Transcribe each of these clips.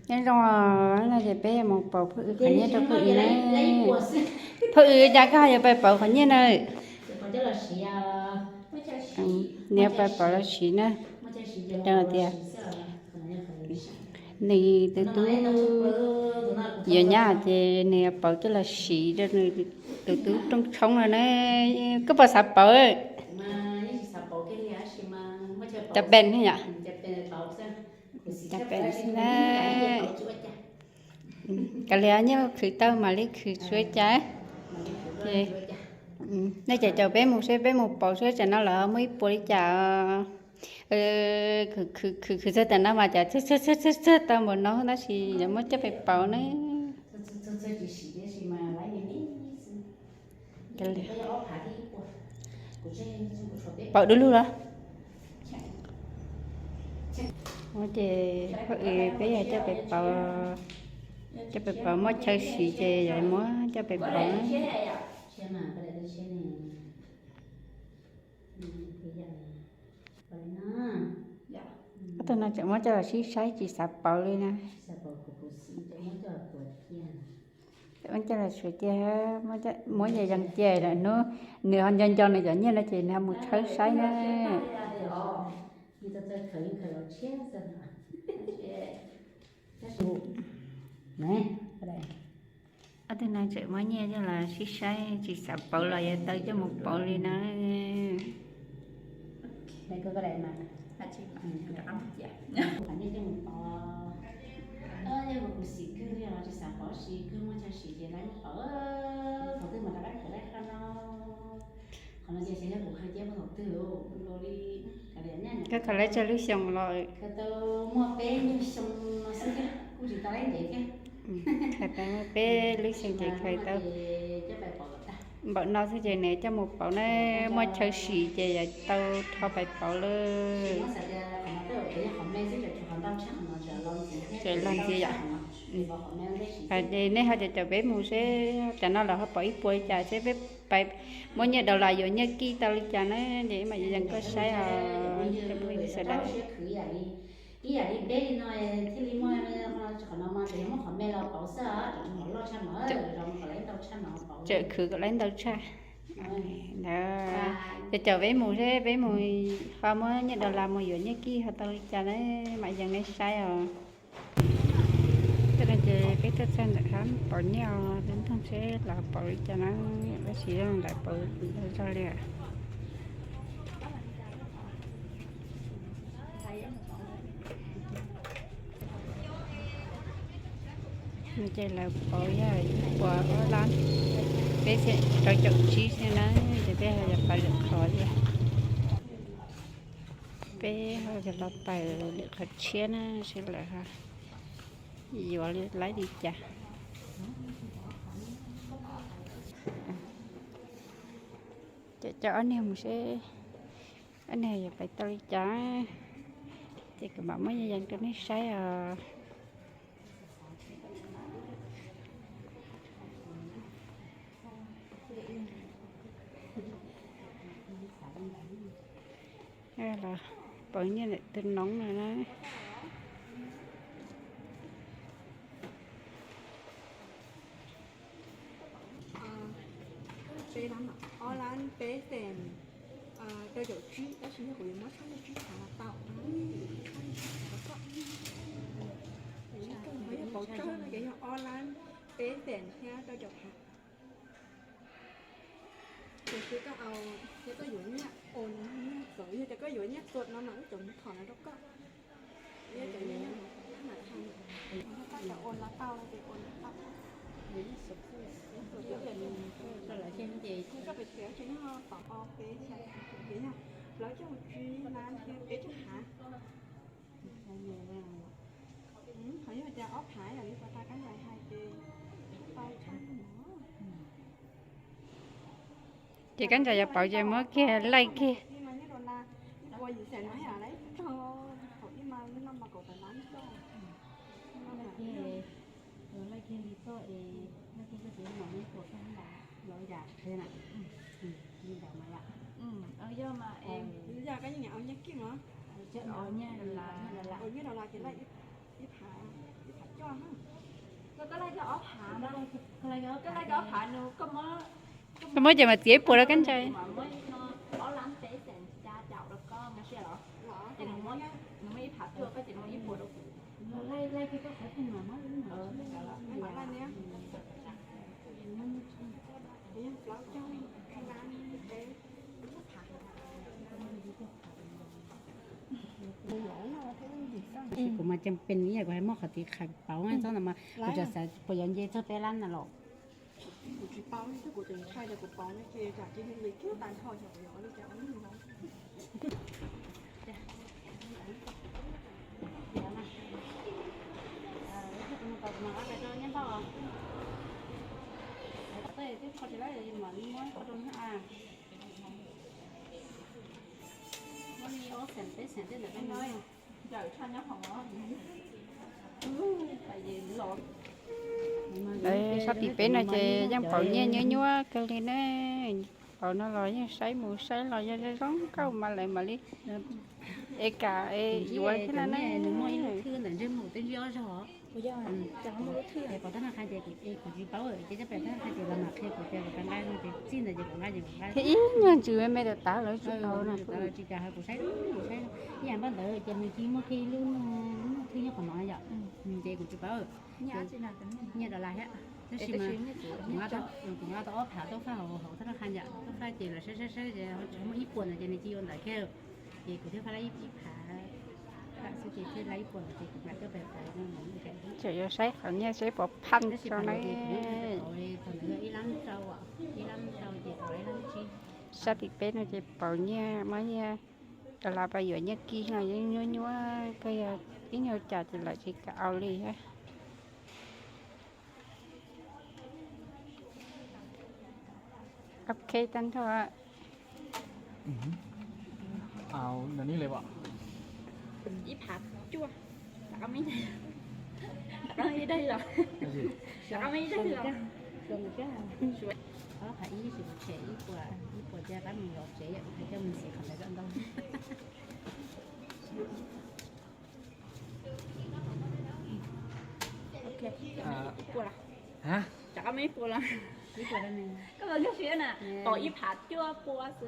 Nyob zoo, no ces peb yuav mus pauv phauj Wb qhov nyiaj rau phauj Wb na. Phauj Wb, cas koj yuav pais pauv qhov nyiaj na? Nws yuav pais pauv los siv na. Tias nws tus tub yuav nyab ces nws yuav pauv coj los siv rau nws tus tub rooj tshoob no na. Koj puas xav pauv? Cov pes yom? Cov pes xwb na. Kav liam, nyiaj khwv tau mam li khwv tsuav cas. Nej caum caum peb mus seb peb mus pauv seb tsam no lawv muaj ib puas li cas. Khwv khwv khwv txog tam no mas cas txog txog txog tau npaum no tab sis yuav muab coj pais pauv na. Pauv du lug los? Ces peb yog coj pais pauv, coj pais pauv muaj chaw siv ces yog muab coj pais pauv na. Ob tug no tseem muab coj los sib saib tsis xav pauv li na. Muab coj los suav cia, muab yas yees cia lawm hnub nws ho nco nco nws cov nyiaj no ces nws ho mus tshawb saib na. Ob tug no tseem muab nyiaj coj los sib saib tsis xav pauv los yuav tau coj mus pauv li na. Koj tau lab tsawg lub xyoo los? Hais tau muaj peb lub xyoo ces khaws tau npaum no xwb ces nws coj mus pauv na, muaj chaw siv ces yuav tau rho pais pauv lawm. Tseem los ntxiv yom. Ces nej ho caum caum peb mus seb tam no lawv ho pauv ib puas li cas seb peb pais muab nyiaj dollar yuav nyiaj kij tau li cas na, ces mam li yees koj saib os. Sawv daws tseem khwv kom laib ntau tshaj. Ntawd caum caum peb mus seb peb mus ho muab nyiaj dollar mus yuav nyiaj kij ho tau li cas na, mam yees nej saib os. Tej no ces peb tuaj txog ntawm hab pauv nyiaj os, peb nug seb lawv pauv li cas na, tab sis zoo lawv pauv zog li. Ces lawv pauv yog ib puas ob lab peb xees rau caum tsib xwb na, ces peb ho yuav pais lwm qhov thiab. Peb ho yuav los pais lwm qhov tshiab na, seb lawv ho yuav laib li cas. Ces coj ob niag mus seb ob niag yuav pais tau li cas, ces kuv mam muab yas yees rau nej saib os. Los pauv nyiaj ntawm tus noov no na. Ob lab peb xees rau caum tsib, tab sis yog kuv yuav muab tshaj lub tsib thav los tau. Yog pauv tsawg no ces yog ob lab peb xees thiab rau caum thav. Ces koj, yog koj yuav nyiaj, yog tias koj yuav nyiaj tuam no mas wb cov mus thom no rau koj. Yog cov nyiaj no mas koj cov ua los tau, ces ua los tau. Koj pes txiav tsis nyob tom o peb, yog plaub caug tsib lab thiab peb caug hav. Qhov yog tias ob phav yog li puas tas kab ncaws hais ces tau tshaj no. Ces kab ncaws yuav pauv ces muab kiag laij kiag. Yog koj yeej nyiam ua nyiaj kij mas, ua nyiaj dollar ces laij ib phav, ib phav coj. Koj muab ces mas txiav ib puas rau kab ntsais. Kuv mas cem pes ib yam kuv hais muab qhov tiv qhais pauv txhob ntawd mas kuv tseem xav puas yuav nce txog peb lab na los. Sab tim peb no ces yeej pauv nyiaj nyuaj nyuaj kawg li na. Pauv no los yeej saib mus saib los yog zoo zoo nkauj mas lawv mam li es kam yuav thiab na. Kuv tsis paub ces tab sis mas kuv txij ntawd ces kuv nqa ces kuv nqa thiab ib nyuag ntsws me me tas tas lawv tsis tau no. Tsis tas kuv saib, kuv saib ib yam npaj ntawd ces nws cia muaj kiag ib lub, lub thwj nyob qhov no yom. Ces kuv tsis paub nyiaj dos las thiab, tab sis mas kuv nqa tau ob phav tau faj hauv thaj laj qha yom, tau faj ces lawv saib saib saib ces tseem muaj ib puas ntawd ces nws cia yuav ntawd kiag. Ces kuv thiaj faj lab ib phav xwb ces thiaj lab ib puas ntawd ces kuv mam coj pais pauv. Tseem yuav saib qhov nyiaj saib pov phaj tso na. Thaum ntawd ib lab rau, ib lab rau ces pauv ib lab tsib. Sab tim peb no ces pauv nyiaj, muab nyiaj, los pas yuav nyiaj kib no yeej nyuaj nyuaj kawg, yog ib nyuag cas ces lawv tsis kam au li thiab. Ok tag nrho. Ib phav cuaj, rov qab ib daim los, rov qab ib daim los. Ob phav ib sim kuv tshem ib puas, ib puas ces rov qab mus zov tsev, kuv coj mus ntxiv qhov ntawd kom ntau. Rov qab ib puas los, koj mus koj siab na, pauv ib phav cuaj pua xwb.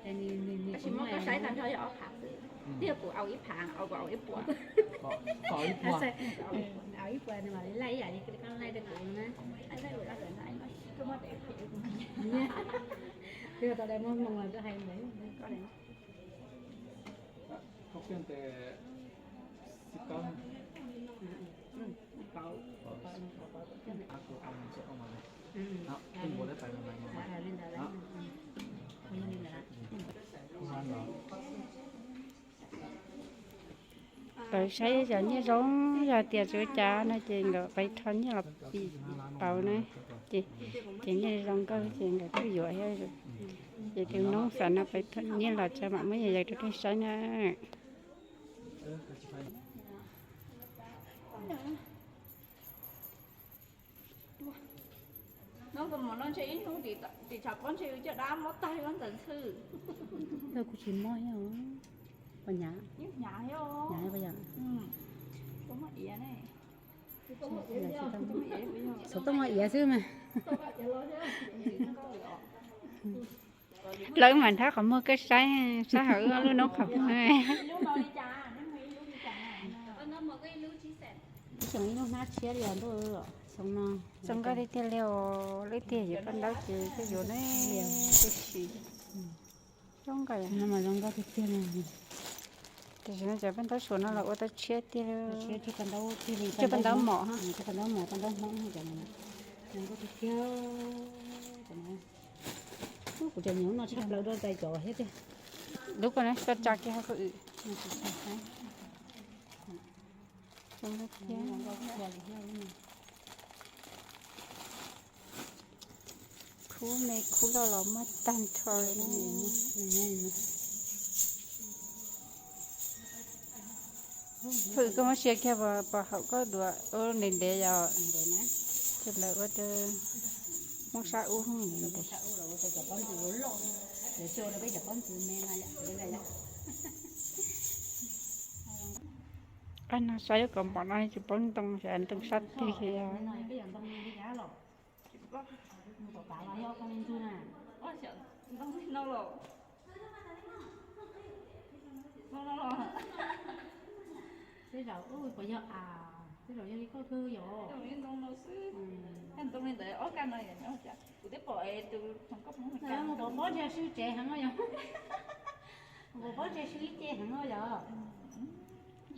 Tab sis mas koj saib tag nrho yog ob phav xwb, twb yog kuv au ib phav, au kuv au ib puas. Au ib puas mas laij ib yam li koj laij rau kuv na. Twb yog tau dai muag moo los koj hais ntawd. Lawv saib cov nyiaj zoo, yog tias tsis ua cas no ces nkawd pais rho nyiaj los pim pauv na, ces ces nyiaj zoo nkauj ces nkawd twb yuav thiab. Ces tus noob xav no pais rho nyiaj los tso mam muab yawg rau nej saib na. Noj kuv mus no ntshe ib hnub tim tshav pob ntshe yus coj dab mob tag ib ntawd xwb. Ntawd kuv tsis mob thiab. Puas hnyav? Hnyav thiab. Xov tooj muaj iav xwb mas. Lawv mam nrhab qhov muag koj saib, saib hauv wb ob lub noob qhov muag. Xyoo ib lub hnab tshiab li os ntuj, xyoo no. Zoo nkauj tiag tiag li os, lub tiag yuav paj ntaub ces twb yuav ne, tab sis zoo nkauj. No mas zoo nkauj tiag tiag li. Tam sim no cov paj ntaub suav no los ua tau tshiab tiag li. Cov paj ntaub mom, cov paj ntaub mom, paj ntaub hmoob cov no zoo nkauj tiag tiag. Kuv cov nyob no tshaj plaws dua tais cov thiab tiag. Lub koj ne, koj tsa kiag hauv koj wm. Zoo nkauj tiag. Khub me khub loj los muaj tag nrho li na. Hwm, koj muab sia kiag pos haum koj duav ua ntev ntev yom. Ces lawv ua rau Hmoob sab ub ntev. Pab no saib kom npaum no tsis paub ntoo, xyov ntoo sab twg. Tej zaum, ua, puas yog a, tej zaum yog li koj twg yom. Mus pov pob ntseg sib tsev heev yom. Mus pov pob ntseg sib li ces heev yom.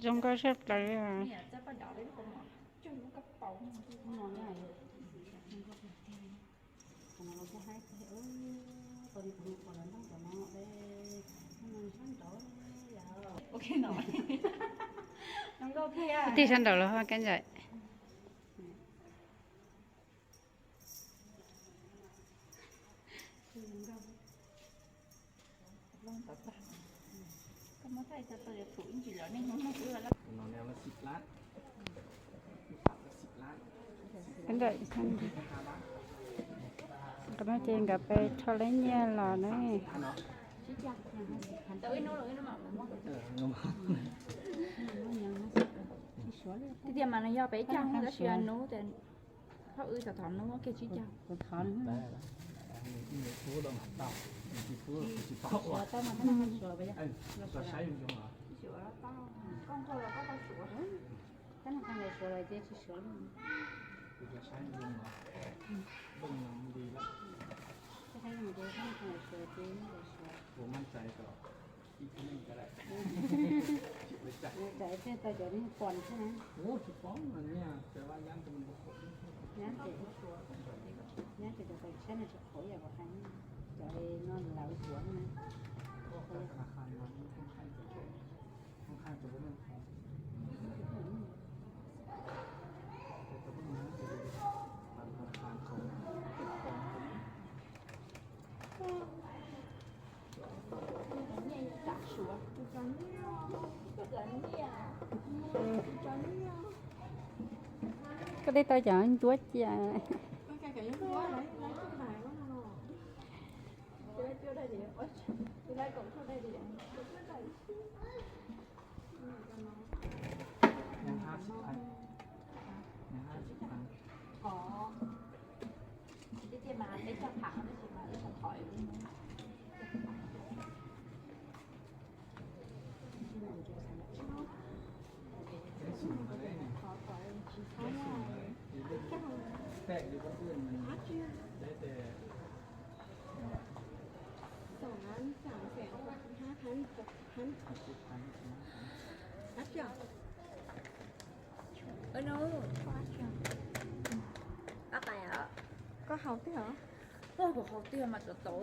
Zoo nkauj sab plaws li. Tig sab nraud los ho kab ncaim. Qhov no ces nkawd pem rho lawv nyiaj los na. Tiag tiag mas nws yog peb caug tab sis nub, thauj wb thov thov nub kiag tsib caug. Tau cov neeg pom xwb na. Nyab ces, nyab ces cov tau tshab no tsis qhov yam uas hais, cov no lawv tuav na. Koj tej tau cov ncuab cia. Koj haus tiag os? Kuv haus tiag mas tau tau.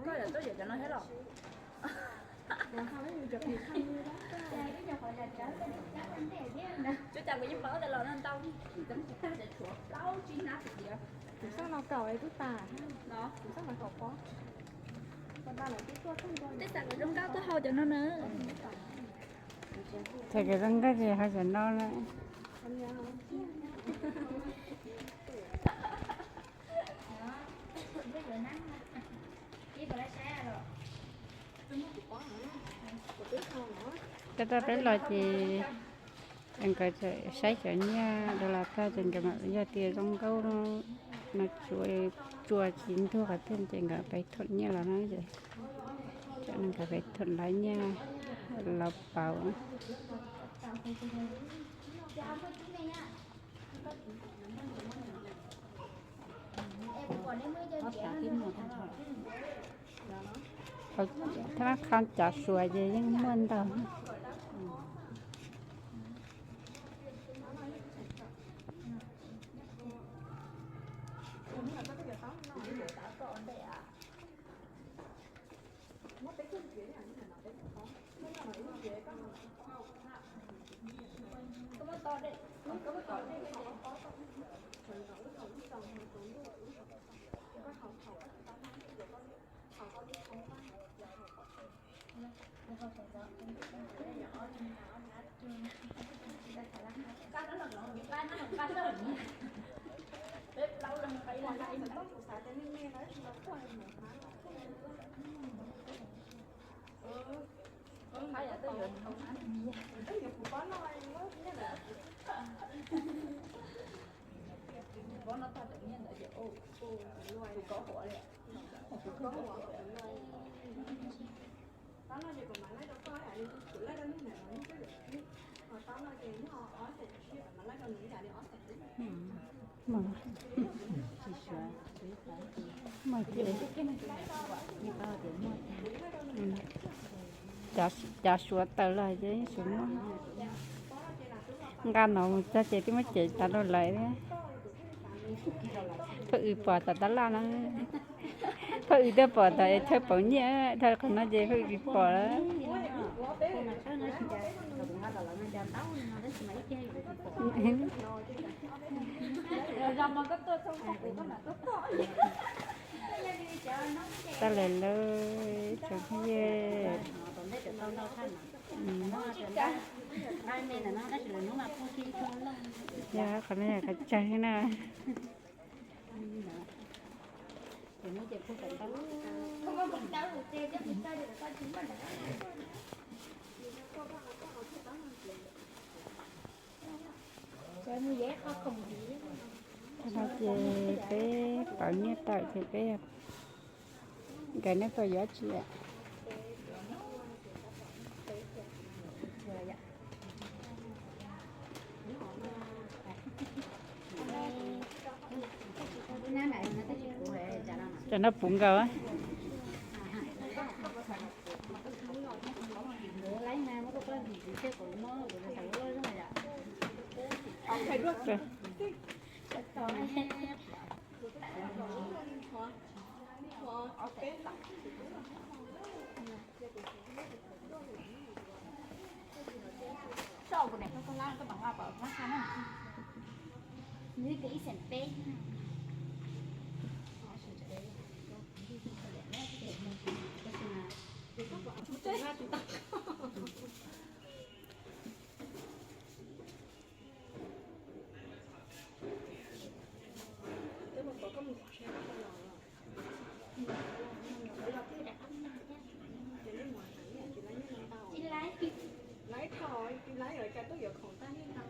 Koj yam tuaj yam cov no thiab los? Ua cas kuv yeej paub tias los no ntau, kuv tsis tag ces tshuav plaub tsib hnab xwb tiag. Kuv xav no kaum es twb tas, kuv xav no kaum pob. Tej xav kom zoo nkauj tuaj haus cov no na. Txawm kom zoo nkauj ces haus cov no na. Coj tau peb los ces nkawd txawm saib cov nyiaj dollar tag ces nkawd mam yog tias zoo nkauj no, tsuas tsis ntug qhov twg ces nkawd pem thoom nyiaj los na. Ces nkawd pem thoom lawv nyiaj los pauv. Thab qhab cav suav ces yeej muaj ntau. Cov suav tawm los ces suav muaj. Nqa no mus txog ces twb muab cem tas rau lawv thiab. Phauj Wm pom tom tab laj no, Phauj Wm twb pom tom chaw pauv nyiaj, dhau qhov no ces Phauj Wm tsis pom lawm. Tau lawm lauj tsoom phooj ywg. Yog qhov no yog qhov tsawg na. Tag no ces peb pauv nyiaj tawm ces peb nkawd nej puas yuav dab tsi? Cov no puv nkaus. Laib thaum laib cas twb yuav khoom tag niag ntau.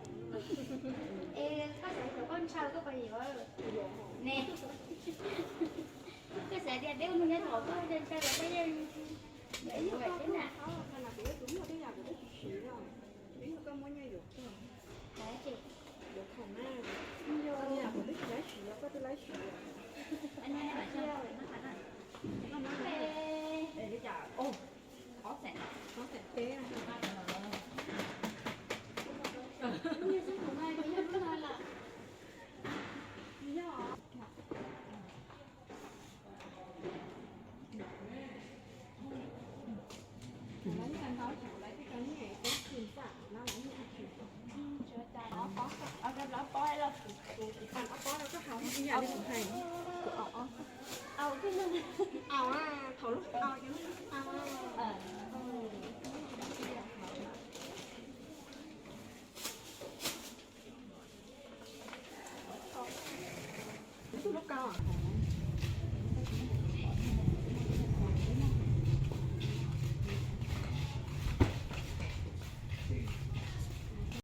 Es koj xav yuav koj ntshaw koj puas yuav? Ne, koj xav tias peb ua mus nyob tom koj ntshaw los koj yeej yuav ib yam thiab na. Kuv muaj tej yam kuv twb tsis siv no. Ib yam koj muab nyiaj yuav koj. Laib ces yuav khoom na. Koj nyiaj kuv twb tsis laib siv, koj twb laib siv. Ob xees, ob xees peb.